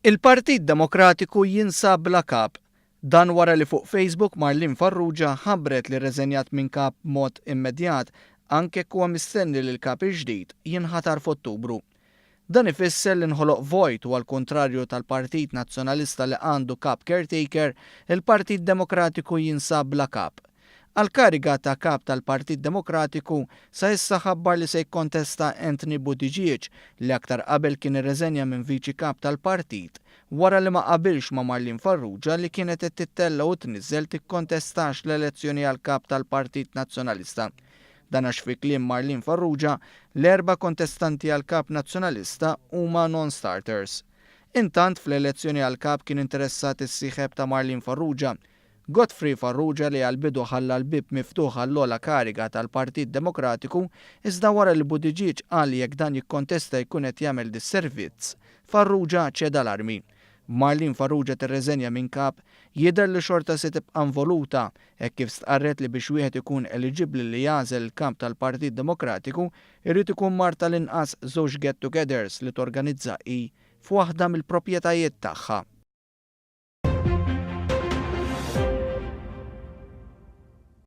Il-Partit Demokratiku jinsab bla kap. Dan wara li fuq Facebook Marlene Farrugia ħabbret li rreżenjat minn kap b'mod immedjat anke jekk huwa mistenni li l-kap il-ġdid jinħatar f'Ottubru. Dan ifisser li nħoloq vojt u għall-kuntrarju tal-Partit Nazzjonalista li għandu kap caretaker, il-Partit Demokratiku jinsab bla kap. Għall-kariga ta' Kap tal-Partit Demokratiku, sa issa ħabbar li se jikkontesta Anthony Buttigieg li aktar qabel kien irreżenja minn Viċi Kap tal-partit wara li ma qabilx ma' Marlene Farrugia li kienet qed tittella' u tniżżel tikkontestax l-elezzjoni għal Kap tal-Partit Nazzjonalista. Dan għax fi kliem Marlene Farrugia, l-erba' kontestanti għal Kap Nazzjonalista huma non-starters. Intant fl-elezzjoni għal Kap kien interessat is-sieħeb ta' Marlene Farrugia, Godfrey Farrugia li għall-bidu ħalla l-bieb miftuħ għall-ogħla kariga tal-Partit Demokratiku iżda wara li Buttigieg qal li jekk dan jikkontesta jkun qed jagħmel disservizz, Farrugia ċeda l-armi. B'Marlene Farrugia tirreżenja minn Kap, jidher li xorta se tibqa' involuta hekk kif stqarret li biex wieħed ikun eliġibbli li jagħżel il-Kap tal-Partit Demokratiku jrid ikun mar tal-inqas żewġ get-togethers li torganizza hi f'waħda mill-proprjetajiet tagħha.